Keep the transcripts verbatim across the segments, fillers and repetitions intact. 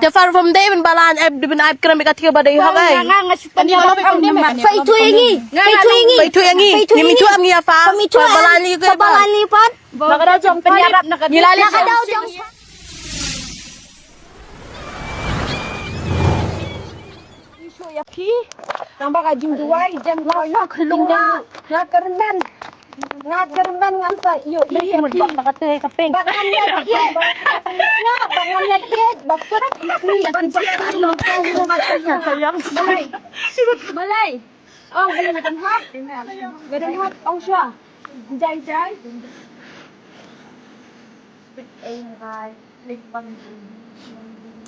Te far from dei ban balan, eh, dei ban ai kren bad ka thie ba dei hok ai. Fa itu ïa ngi. Fa itu ïa ngi. Fa itu ïa ngi. Ngim itu am ngi ïa fa. Fa itu ïa ngi. Balan ni ke. Balan ni pat. Ba ka dei jong pynïarap na ka. Ngi la leh. Na ka dei jong. Ïa phi, nang ba ka jingduwai, jan la ïa khulung nga, nga kyrmen. Nga kyrmen ngan sa ïoh ïa phi. Ba ka te ka pink. Ba ngan ïa phi. Nga ba ngan ïa phi. Ba ka te ka pink. Balai. Balai. Ong balai nga don hok. Nga don hok ong sha. Jai jai.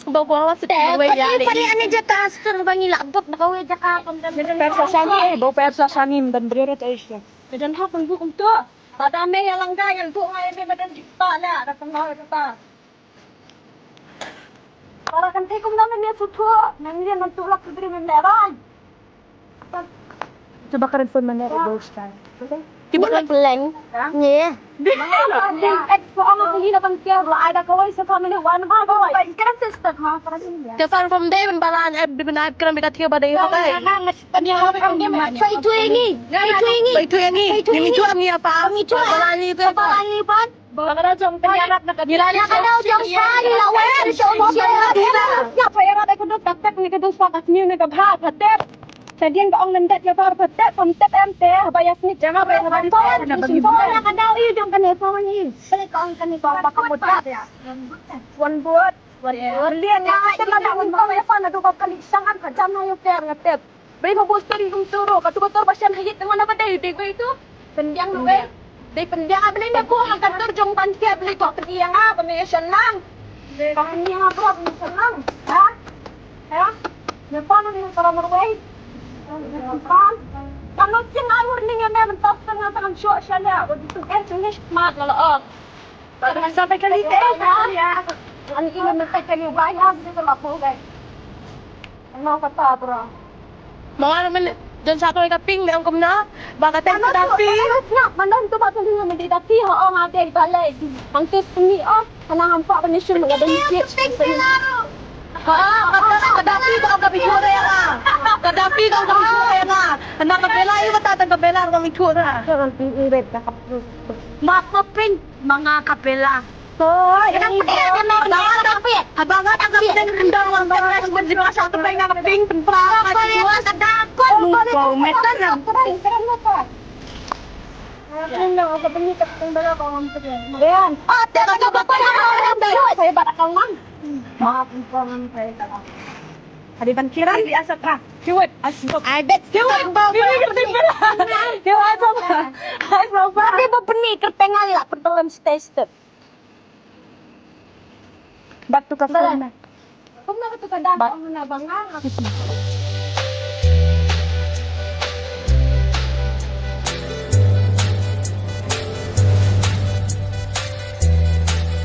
Ba ko la fit. Te wei ko ya te le. Pari ani jaka stur ba ngi la bok na kawei jaka. Pep sa sani, eh, ba pep sa sani, dan beri ret Asia. Ka don hok ngan buk untuk. Pada me ya langga ngan buk ngai me madan jipa la, da tengah jipa. Para kan te kum na me sutu, nang ni man tulak kudri me meran. Coba karen phone mana ada bos kan. Tiba lagi peleng. Ni. Ada kawai sa family one ma kawai. Kan sister ma. Te far from dei ban balan, eh, dei ban ai kren bad ka thie ba dei hok ai. Fa itu ïa ngi. Fa itu ïa ngi. Fa itu ïa ngi. Ngim itu am ngi ïa fa. Ngim itu. Balan ni ke. Balan ni pat. Ba ka dei jong pynïarap na ka. Ngi la ïa ka dei jong sha, ngi la wan sha. Ïa pynïarap ïa ka dei, ka tep ïa ka dei sha ka sniew ne ka bha, ka tep. Sa dien ba ong lyndet ïa ba ba tep, pom tep em te, ba ïa sniew. Jama ba ïa ka dei. Ïa ka dei ïa jong kane phone ïa. Sa ka ong kane ba ka mut ïa. Wan bud. Wan bud. Lian ïa ka dei ba ong ïa phone ïa ka dei ba ka li sangan ka jam na ïa per nga tep. Bei ba bus tari kum turu, ka tu ka tur ba shan hayit tengah na ba dei, dei ko itu. Pendiang lu, eh. Dei pendiang ah, beli ne ko, ang ka tur jong ban ke, beli ko pendiang ah, ba me shan lang. Ka pendiang ah, bro, ba me shan lang. Ha? Ha? Ne pan ne para marwei. Ne pan. Kan no kin ai warning ya me, mentas tengah tangan syok shan ya. Ko itu eh, tulis mat ngala ok. Sampai kali teh, ya. Ani ina mentai kali bayar, dia telah boleh. Ano kata, bro? Mawar men don sa ko ka pink me ong kumno? Ba ka teng ka dapi. Mandam tu ba tu ni men dapi ha ong ade balai. Hang tu ni oh, hana hampa ba ni shun ga dei ni. Ha, ka dapi ba ka bichura ya. Ka dapi ba ka bichura ya. Hana ka bela yu kata ka bela ka bichura. Mat ko pink. Manga kapela. Oi, ini kapela. Haba nga ta kapela rendang wan ba nga sha kapela nga pink pynpra. Ko metan na. Ren. Ah, te ka ba ko na. Saya ba ka mang. Maaf, pynpra saya. Adi ban kiran di asap ka. Kiwat. Asap. Ai bet kiwat ba. Kiwat asap. Asap ba. Tapi ba peni kertengan la pertelan stay step. Batu ka phone na. Kum na batu ka dam ong na bangang.